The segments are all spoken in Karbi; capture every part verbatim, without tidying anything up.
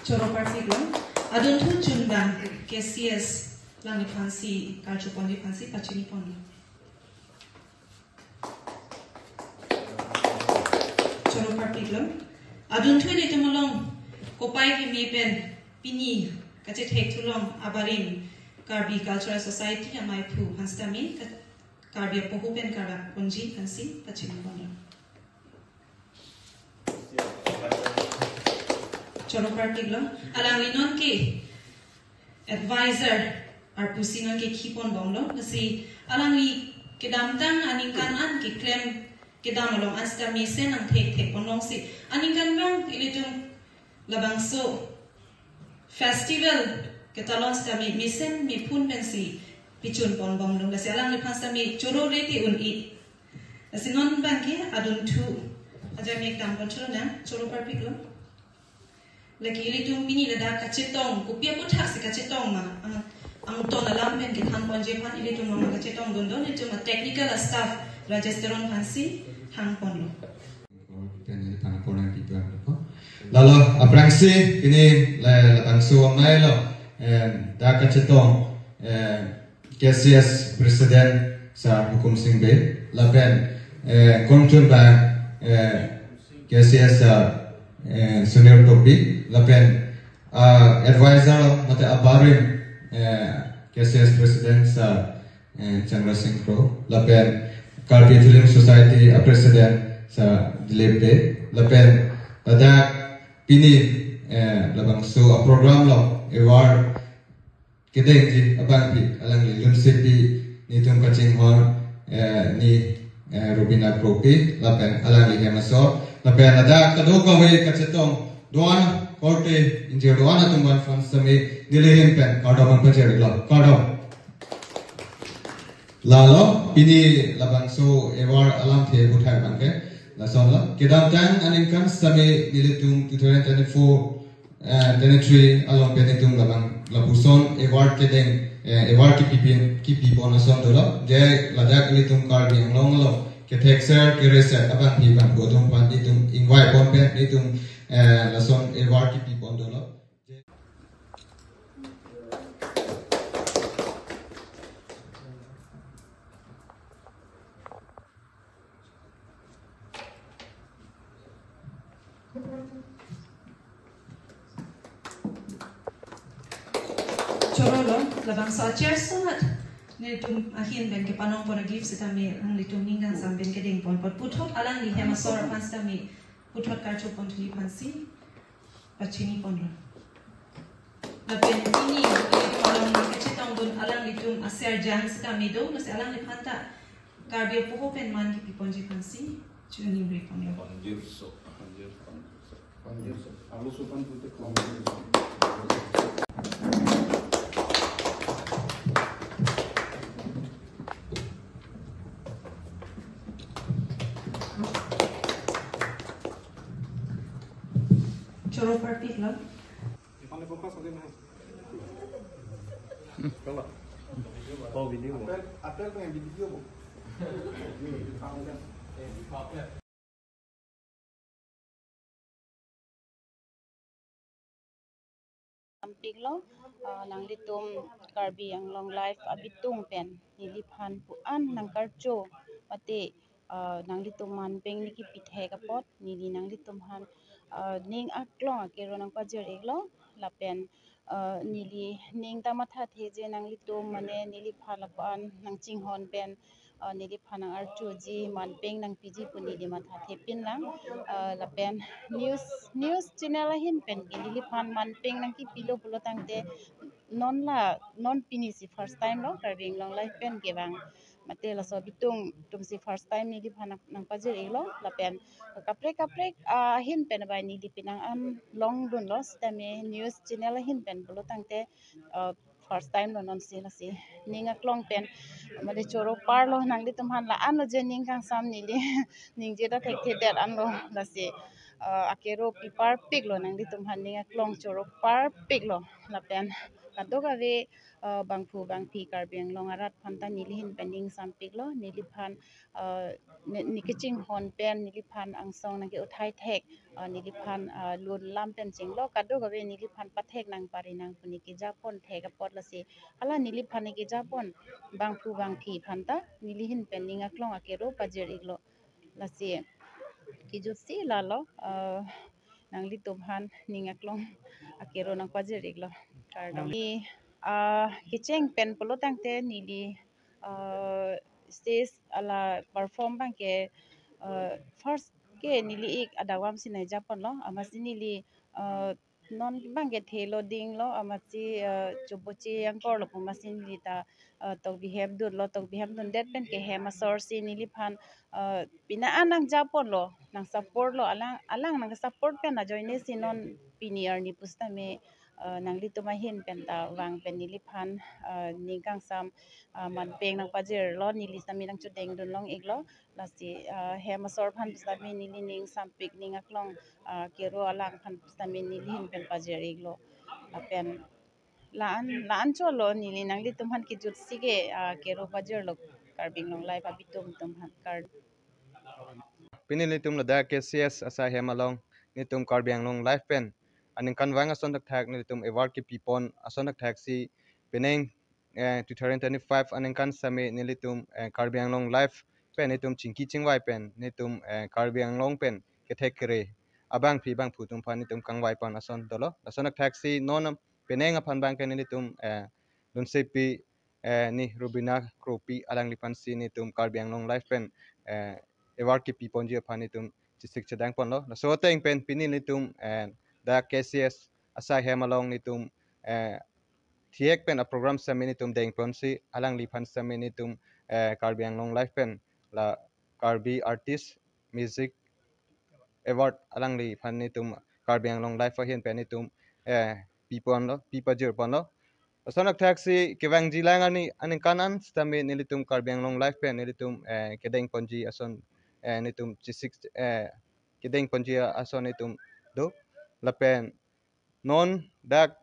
Choro parpiklo. Adunthu chunbang K C S alangliphansi karcho ponji aphansi pachini ponlo. Choro parpiklo. Adunthu ilitum along kopai keme pen pini kachethek thulong abarim Karbi Cultural Society amaiphu aphan sitame ka-, Karbi apoho pen karap ponji aphansi pachini ponlo. Choro parpiklo. Alangli nonke advisor arpusi nonke khipon bomlo. Lasi alangli kedamtang aningkan an keklem kedam along an sitame mesen nangthekthek ponlongsi aningkanvang ilitum labangso festival ketalon sitame mesen mephun pensi pichun pon bomlo. Lasi alangliphan sitame choro rete un-e. Lasi non abangke adunthu aja mek dam ponchonang, choro parpiklo. Lake ilitum pini ladak kachetong, kopi aputhaksi kachetong ma, ang, angton alam pen kethan ponji aphan ilitum along kachetong dundun, ilitum a-technical a-staff Rajesh Teron aphansi thang ponlo. Pen ini thang pon nangpitu ako. Lalo aphrangsi pini la, labangso amai lo, em, dak kachetong, em, K C S President Sir Hukum Singh Bey, lapen, eh, kongchunbang, eh, K C S Sir, eh, Sunil Topi, lapen, ah, advisor mate abarim, eh, K C S President Sir, eh, Chandra Singh Kro, lapen Karbi Film Society a-President Sir Dilip Bey, lapen ladak pini, eh, labangso a-program lo award kedengji abangpi alangli lunsepi netum kachinghon, eh, ni, eh, Rubina Kropi lapen alangli hem asor lapen ladak kadokave kachetong do-an korte ingjir do-an atum aphan sitame neli ahin pen kardom nangpajirlo, kardom. Lalo pini labangso award alamthe puthot abangke lasonlo, kedamtang aningkan sitame nelitum two thousand twenty-four, eh, twenty-three along pen netum labang lapuson award kedeng, eh, award kipipin, kipipon ason dolo. Je ladak ilitum Karbi Anglong along kethekser kereser abangpi abangpo atum aphan netum ingvai pon pen netum, eh, lason award kipipon dolo. Chorolo, labangso a-chair sunat netum ahin pen kepanong pon a-gift sitame alanglitum ning kangsam pen kedeng pon apot puthot alangli hem asor aphan sitame puthot karcho ponthuji aphansi pachini ponlo. Lapen pini ilitum along nangkachetongdun alanglitum asar jang sitame do, lasi alangliphan ta Karbi apoho pen man kipi ponji aphansi choningri ponlo. Panjirso, panjir, panjirso. Panjirso. Aluso pan pute panjirso. Choro parpiklo. Ipan le focus ade na. Kola. Oh, video bo. Apel, apel ko yang video bo. Tahu kan? Tampiklo, ah, nanglitum Karbi Anglong Live abitung pen neliphan pu-an nangkarcho mate, ah, nanglitum manpeng niki pithek apot neli nanglitum aphan, ah, ning aklong akero nangpajir-iklo lapen, ah, neli ning ta mathathe je nanglitum mane neliphan lapu-an nangchinghon pen, ah, neliphan nang-archoji manpeng nangpiji pu neli mathathepinlang, ah, lapen news, news channel ahin pen ke neliphan manpeng nangkipilo pulotangte non la, non pini si first time lo Karbi Anglong Live pen kevang. Mate laso abitung atum si first time neliphan nang, nangpajir-iklo lapen kaprek kaprek, ah, ahin pen abang neli pinang an longdunlo sitame news channel ahin pen pulotangte, ah, first time lo non si lasi ning aklong pen mate choro parlo nanglitum aphan la-anlo je ning kangsam neli ningje ta thekthedet anlo lasi, ah, akero pi parpiklo nanglitum aphan ning aklong choro parpiklo lapen Kadokave, uh, bangphu bangphi Karbi Anglong arat aphan ta neli ahin pen ning sampiklo, neliphan, uh, ne, ne kachinghon pen, neliphan angsong nangke-uthai thek, uh, neliphan, uh, lun lam pen chenglok kadokave neliphan pathek nang pari nang pu ne kejapon thek apot lasi, hala neliphan ne kejapon bangphu bangphi aphan ta neli ahin pen ning aklong akero pajir-iklo. Lasi kejutsi lalo, uh, nanglitum aphan ning aklong akero nangpajir-iklo. Kardom. Neli, uh, kecheng pen pulo tangte neli, uh, stage hala perform abangke, uh, first ke neli ik adawam si nangjaponlo, amatsi neli, uh, non abangke thelo dinglo, amatsi, uh, choboche angkorlo pu amatsi neli ta, uh, tokbi hem dunlo, tokbi hem dundet pen ke hem asor si neliphan, uh, pini an nangjaponlo, nang supportlo, alang, alang nang support pen ajoine si non pini arni pusitame, uh, nanglitum ahin pen ta vang pen neliphan, uh, ning kangsam, uh, manpeng nangpajirlo, neli sitame nangchodeng dun long-iklo. Lasi, uh, hem asor aphan pusitame neli ning sampik, ning aklong, uh, kero alang aphan pusitame neli ahin pen pajir-iklo. Lapen la-an, la-an cholo neli nanglitum aphan kejutsi ke, uh, kero pajirlo Karbi Anglong Live abitum atum aphan. Kardom. Pini nelitum ladak K C S asai hem along nelitum Karbi Anglong Live pen aningkanvang ason thakthak nelitum award kepipon ason thakthak si penang, eh, two thousand twenty-five aningkan sitame nelitum, eh, Karbi Anglong Live pen nelitum chingki chingvai pen nelitum, eh, Karbi Anglong pen kethek kere abangphi bangphu atum aphan nelitum kangvaipon ason dolo. Lason thakthak si non penang aphan abangke nelitum, eh, lunsepi, eh, ni Rubina Kropi alangliphan si nelitum Karbi Anglong Live pen, eh, award kepiponji aphan nelitum chesik chedangponlo. Laso ateng pen pini nelitum, eh, dak K C S asai hem along nelitum, eh, thihek pen aprogram sitame nelitum dengponsi alangliphan sitame nelitum, eh, Karbi Anglong Live pen la Karbi Artist Music Award alangliphan nelitum Karbi Anglong Live ahin pen nelitum, eh, piponlo, pipajirponlo. Lason thakthak si kevangjilang ani aningkan an sitame nelitum Karbi Anglong Live pen nelitum, eh, kedengponji ason, eh, nelitum chesik, eh, kedengponji ason nelitum do. Lapen non dak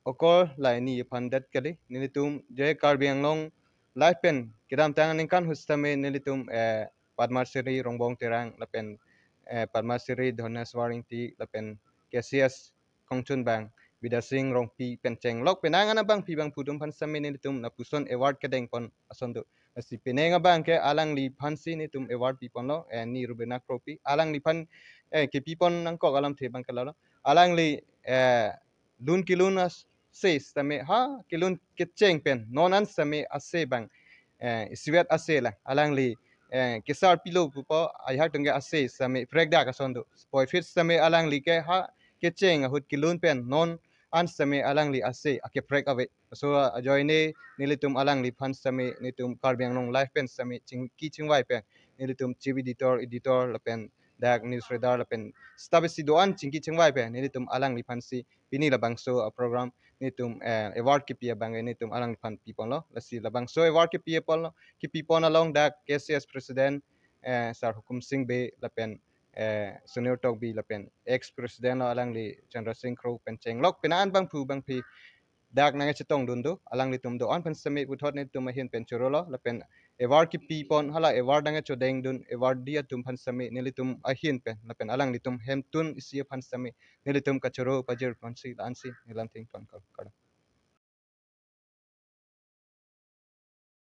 okor laini aphan det kali, nelitum je Karbi Anglong Live pen kedamtang aningkan ahut sitame nelitum, eh, Padma Shri Rongbong Terang lapen, eh, Padma Shri Dhoneswar Ingti lapen K C S kongchunbang Bidya Sing Rongpi pen chenglok penang an abangphi bangphu atum aphan sitame nelitum lapuson award kedengpon ason do. Lasi penang abangke alangliphan si nelitum award piponlo, eh, ni Rubina Kropi alangliphan, eh, kepipon nangkok alamthe abangke lalo. Alangli, eh, lun kelun ase sitame ha kelun kecheng pen non an sitame ase abang, eh, isivet ase lang alangli, eh, kesar pilo pupo, ajahak tungke ase sitame prekdak ason do. Puvoiphit sitame alangli ke ha kecheng ahut kelun pen non an sitame alangli ase akeprek ave. So, ah, ajoine nelitum alangliphan sitame nelitum Karbi Anglong Live pen sitame chingki chingvai pen nelitum chief editor, editor lapen dak news reader lapen staff isi do-an chingki chingvai pen nelitum alangliphan si pini labangso, ah, program nelitum, eh, award kepi abang nelitum alangliphan piponlo. Lasi labangso award kepi ponlo, kepipon along dak K C S president, eh, Sir Hukum Sing Bey lapen, eh, Sunil Tokbi lapen ex president lo alangli Chandra Sing Kro pen chenglok penang an bangphu bangphi dak nangchetongdun do, alanglitum do-an aphan sitame puthot nelitum ahin pen chorolo lapen award kepipon hala award nangchodengdun awardee atum aphan sitame nelitum ahin pen lapen alanglitum hemtun isi aphan sitame nelitum kachoro pajirponsi la-ansi neli lamthe ingtonkok. Kardom.